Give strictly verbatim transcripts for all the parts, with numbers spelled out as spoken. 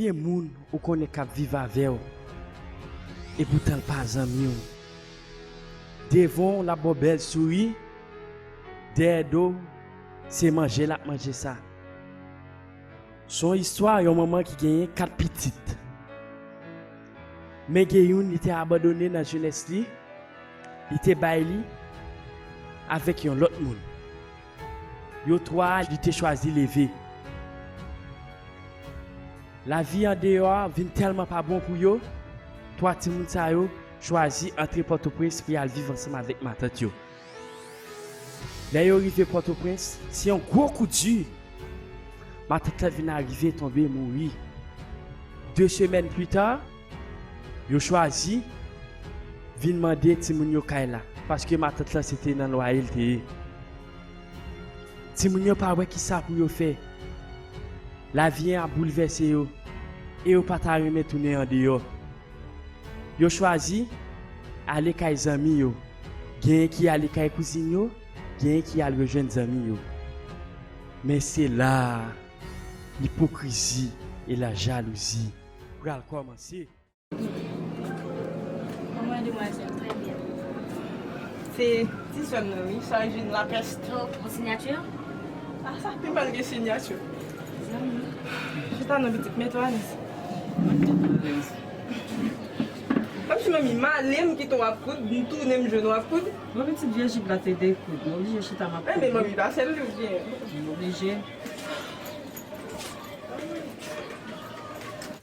Gen moun ou konnen k ap viv avè w, epoutan l pa zanmi w. Devan w, l ap ba w bèl souri, dèyè do w, se manje l ap manje sa. Se yon istwa yon manman ki genyen kat pitit. Men gen youn, li te abandone nan jenès li, li te bay li avèk yon lòt moun. Yo twa, li te chwazi leve. Lavi andeyò a vin tèlman pa bon pou yo, twa timoun sa yo chwazi antre Pòtoprens pou y al viv ansanm avèk matant yo. Lè yo rive Pòtoprens, se yon gwo kou di. Matant lan vin arive tonbe mouri. De semèn pita, yo chwazi vin mande timoun yo kay la, paske matant lan se te nan lwaye l te ye. Timoun yo pa wè kisa pou yo fè. Lavi an ap boulvèse yo, e yo pa ta renmen tounen andeyò. Yo chwazi ale kay zanmi yo. Genyen ki ale kay kouzin yo, genyen ki al rejwenn zanmi yo. Men se la a, ipokrizi e lajalouzi pral kòmanse. Kòman demwazèl? Trè byen. Se ti sè m nan, wi, Sajin Lapès. Oh, yon siyati? Ah, sa pi mal gen siyati. Zanmi. Chita non, pitit, mete w alèz. Kòmsi manmi m ale, m kite w ap koud, m tounen m jwenn w ap koud. Bon, pitit, vye jip la te dekoud, m oblije chita m ap koud. Enben, manmi, pase l li oubyen? M oblije.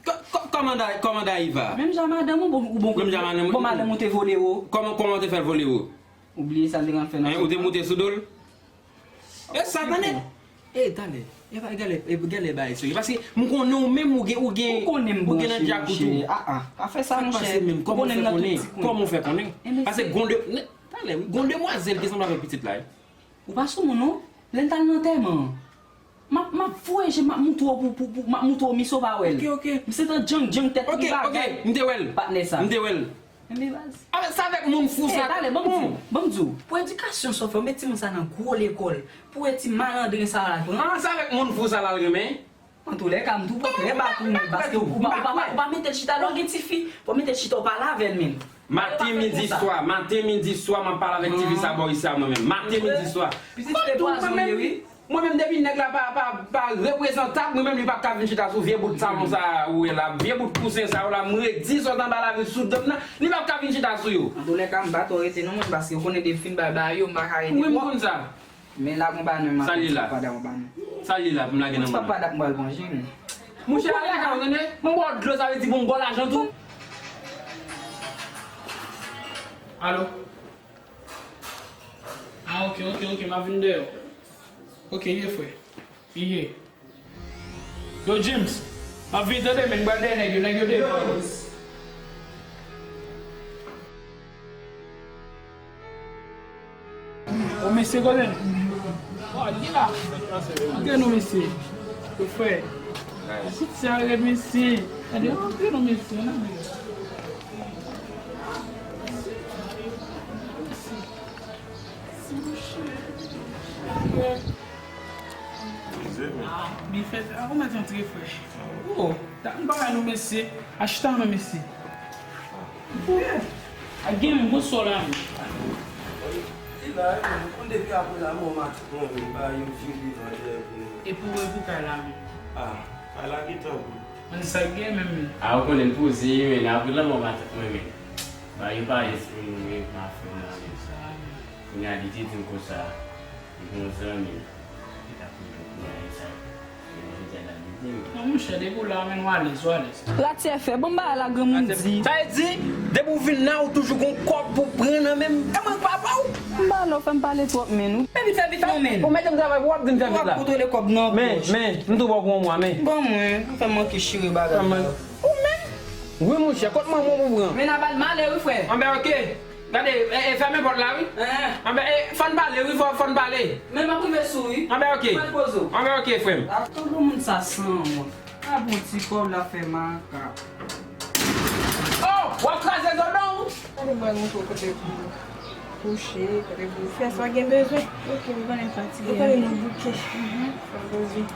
Kò-, kò-, kòman Da-, kòman Dayiva? Menm jan madanm ou, bon, ou bon. Menm jan madanm ou. Bon, madanm ou te vole ou. Kòman, kòman w te fè l vole ou? Ou bliye sa l te konn fè nan... Hein, ou te moute sou do l? E sa, tande? E, talè. E pa, gade, e, gade bagay serye. Paske m konnen ou menm, ou gen, ou gen, ou gen nan dyak ou tou. Ou konnen m branche, monchè. Ah, ah. Pa fè sa, monchè. Sa k pase menm? Kòman w fè konnen? Kòman w fè konnen? Paske gon de, talè, wi, gon demwazèl ki sanble avèk pitit la, wi. Ou pa sou moun, non. Lè n t al nan antèman an. M ap, m ap voye je, m ap moutre w pou, pou, pou, m ap moutre w, misye w pa wè l. Ok, ok. M se tan djang, djang tèt li bagay. Ok, ok, m te wè l. Patnè sa. M te wè l. Enben baz. Avèk sa, avèk moun fou sa. Eh, talè, ban m di w, ban m di w. Pou edikasyon sa w fè, w met timoun sa nan gwo lekòl. Pou wè ti malandren sa w al pran. Ah, sa avèk moun fou sa l al renmen. Antoulèka, m tou pran trè ba pou mwen, paske ou pa, ou pa, ou pa, ou pa mete l chita lè w gen tifi, fò w mete l chita, w pale avè l menm. Maten, midi, swa, maten, midi, swa, m ap pale avèk tifi sa bò isi a mwen menm. Maten, midi, swa. Pitit se pwazon li ye, wi. Mwen menm, depi nèg la pa, pa, pa reprezantab, mwen menm, li p ap ka vin chita sou vye bout salon sa ou wè la, vye bout kousen sa yo la, m redi sot anba lavi sou do m nan, li p ap ka vin chita sou yo. Antoulèka, m pa twò rete non, mwen, paske ou konnen depi fin bay bagay yo, m pa ka rete twòp. Wi, m konn sa. Men la gon bagay nan men m ap di papa dam ou ba nou. Sa l ye la pou m lage nan men w? Papa dam m pral manje, men. Monchè, ale ka, ou konnen, m ba w dlo, sa vle di pou m ba w lajan tou. Alo? Ah, ok, ok, ok, m ap vin dèyè w. Ok, ye, frè. Ye. Yo, James, m ap vin tande, men m pral dèyè nèg yo, nèg yo devan. O, mesye, kote n? O, li la. Antre non, mesye. Yo, frè. Pitit sa rèd, mesye. Gade, antre non, mesye. Antre. Antre. Ah, byen fèt. Ah, ou mèt antre, frè. Oh, ta m pa wè nou, mesye. Achita non, mesye. Oh, a gen moun, bon sò la, men. Li la, wi, men, ou konn depi apre lanmò matant mwen, men, bagay yo vin vivan dèyè pou nou. E pou, e pou kay la, men. Ah, kay la gentan bout. Mwen, sa k gen menm, men. Ah, ou konnen m poze, men, apre lanmò matant mwen, men. Bagay yo pa yès pou nou, men, pa fè m la, men. Kounye a, li te di m konsa, li gen yon zanmi, li t ap koute kounye a, e sa, e mwen, jodi a, l ap di m. Non, monchè, depi w la, men, ou alèz, ou alèz. Ratyè fè, bon bagay la, granmoun di. Sa vle di, depi w vin la, ou toujou gon kòb pou pran nan men m. E mwen k papa w? M pa lè w fè m pale twòp, men, ou. Men vit fè vit non, men. Ou mete m travay pou w ap di m fè vit la. W ap kontwole kòb nan pòch. Men, men, m tou ba w pou yon mwa, men. Ban mwen, ou fè m manke chire bagay la. Ou menm? Wi, monchè, kot manman w pou pran? Men n ap al male, wi, frè. Anben, ok. Gade, e, e, fèmen pòt la, wi. Enhen. Anben, e, fò n pale, wi, fò, fò n pale. Men m ap rive sou, wi. Anben, ok. Pran poze w. Anben, ok, frè m. A, tout moun sa san wont. A bon ti kòb la fè makak. Oh, w ap kraze zòt non? Gade, m pral montre w kote pou kouche, kote pou fè sa w gen bezwen. Ok, ou konnen fatige. Ou konnen nou bouke. Mhm. Fò poze.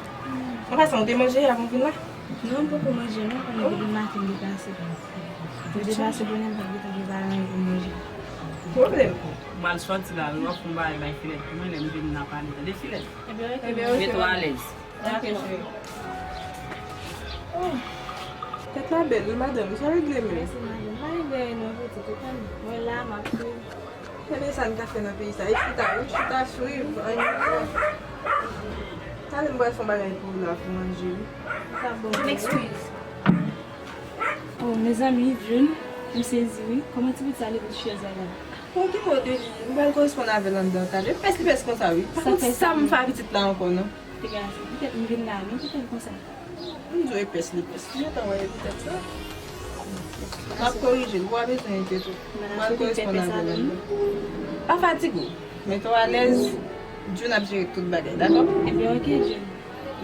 An pasan, ou te manje avan w vin la? Non, m poko manje non, konnen depi maten m deplase. M deplase konnen m pa gentan gen bagay pou manje. Pwoblèm. M al sòti la wi, w ap fè yon bagay bay Filèt pou mwen, lè m vin n a pale, tande Filèt? Ebyen, ok. Ebyen, ok. Mete w alèz. Ok, cheri. Oh, tèt la bèl wi, madanm, sa regle menm. Mèsi, madanm. Pa regle anyen non, pitit, ou konnen. Mwen la, m ap swiv. Ebyen, sa n ka fè nan peyi sa? E chita wi, chita swiv, anyen fè. Talè m pral fè yon bagay pou ou la, pou manje wi. Sa bon. M ekskize. Oh, mezanmi, June, m sezi wi. Kòman ti pitit sa leve sou chèz la la? Bon, ki kote li? M pral koresponn avè l anndan talè. Pès li pès konsa wi. Pa konn sa m fè a pitit la ankò non. Piga se poutèt m vin la, non, poutèt konsa. M di w e pès li pès. Li gentan wè e poutèt sa. M ap korije l, ou pa bezwen enkyete w. M pral koresponn avè l. Pa fatige w. Mete w alèz. June ap jere tout bagay, dakò? Ebyen, ok, June.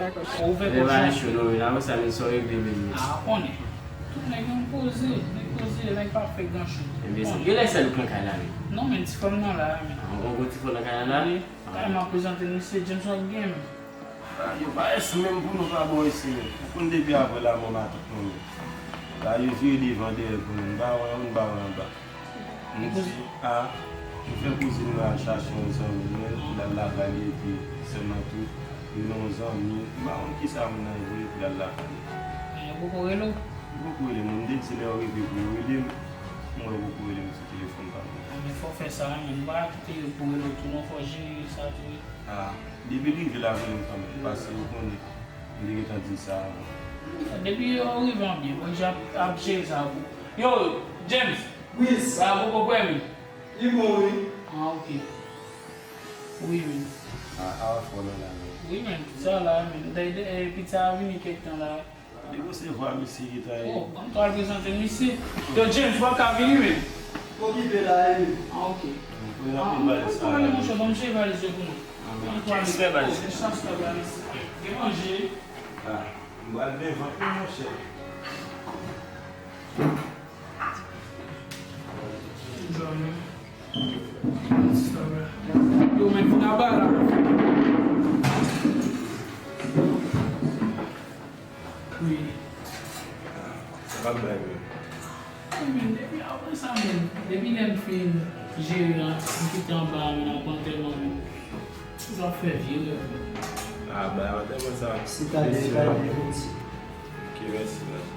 Dakò. Ou fè konfyans. Cho non, la wè sa, men sa w regle menm. Ah, konnen. Tout nèg yo poze, nèg poze, nèg pa fè gran cho. Ebyen, se gen lè sèl ou k nan kay la, wi. Non, men ti fanm nan la, men. Ah, ou gon ti fanm nan kay la, la? Wi. Kay m ap prezante misye James Wagner. Ah, yo pa res menm pou nou pa bon isi menm. Ou konn depi apre lamò matant nou menm. La yo vire devan dèyè pou nou. M pa wè anwo, m pa wè anba. M di, a, m fè kouzin mwen al chache yon zanmi mwen pou l al lakay li epi sè m nan tou, li nan yon zanmi, m pa konn kisa moun nan voye pou l al lakay li. Men yo poko rele w? Yo poko rele m, m te di lè yo rive pou yo rele m, m wè yo poko rele m sou telefòn pa m nan. A, men fò w fè sa, wi, men nou pa ka kite yo pou rele w tou non, fò w jere sa tou, wi. A, depi l rive l ap rele m kanmenm, paske yo konnen, m te gentan di l sa avan. Depi yo rive an byen, Bondye ap, ap jere sa pou. Yo, James! Wi. Bagay poko prè, men. Li bon, wi. Ah, ok. Wi, men. Ah, ah, fò nan la, men. Wi, men, tout sa la, men. Dèyè, dèyè, pitit sa a vini kèk tan la. Li resevwa misye ki ta ye. Oh, ban m tou al prezante misye. Yo, James, w ap ka vini, men. Okipe la, e. Ah, ok. Wi, n ap vin pale sa la. Ah, monchè, ban m cheve valiz yo pou mwen. Ah, men. Ban m tou ale. Respè, valiz. Oh, gen chans, frè, valiz. Gen manje. Ah, m pral devan, wi, monchè. Yo, men vin anba la. Wi. Sa p ap bay menm. Wi, men depi apre sa menm, depi lè m fin jere an, m kite anba a, men ap pran tèlman menm. Ou ap fè vye rèv. Ah, bay antèman sa. Sitadèl pa vin. Ok, mèsi, mèsi.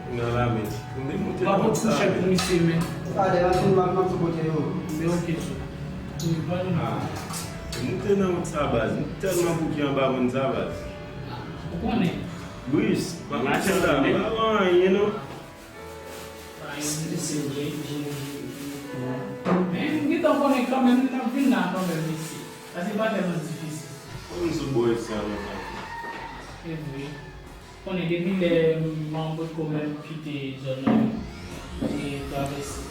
Ou nan la, men. Ou menm ou te nan wòt sa, men. Ou pa pot kouchèt pou misye, men. Sitadèl, ann fin, m ap, m ap sou kote yo. Men ok, sou. Wi, pardon. Ah, ou te nan wòt sa, baz. M tèlman bouke anba moun sa, baz. Ou konnen. Luis, m ap mache la, m pa wè anyen, non. Men m gentan konnen kanmenm, li t ap vin la kanmenm, mesye. Sa se pa tèlman difisil. Kòman m sot bò isi a lontan? Se vre. Konnen depi lè m an potko menm kite zòn nan, e travèse.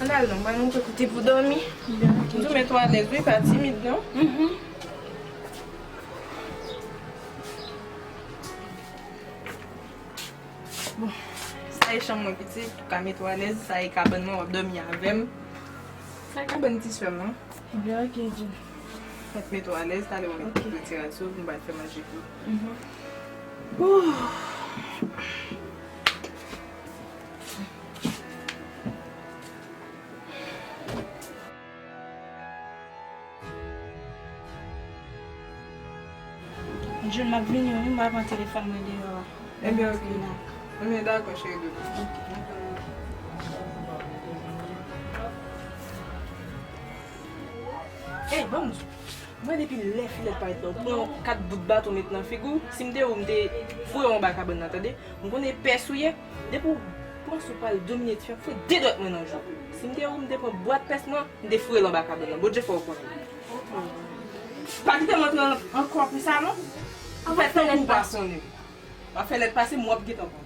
Ann al non, mwen nou koute pou dòmi. M tou met w alèz wi, pa timid non. Mhm. Bon, sa e chanm mwen pitit, ou ka mete w alèz, sa e kabann mwen, w ap dòmi avè m. Sa e kabann ti sè m nan. Ebyen, ok, June. Mèt mete w alèz, talè w mèt retire sou, m pral fè manje pou ou. Mhm. Ouh. June, m ap vini wi, m pral pran telefòn mwen deyò a. Ebyen, ok. Ebyen, dakò, cheri doudou. Ey, ban m di w. Mwen depi lè Filèt parèt la, ou pran yon kat bout baton met nan figi w. Si m te ou, m te foure w anba kabann nan, tande? M konnen pès ou ye. Depi w panse w pral domine ti fi a, foure de dwèt mwen nan jou. Si m te ou, m te pran bwat pès mwen, m te foure l anba kabann nan. Bondye fè w konnen. Pa kite m antre ankò pou sa non. Ou fè tankou w pa sonnen. W ap fè lèt pase m, w ap gentan pran.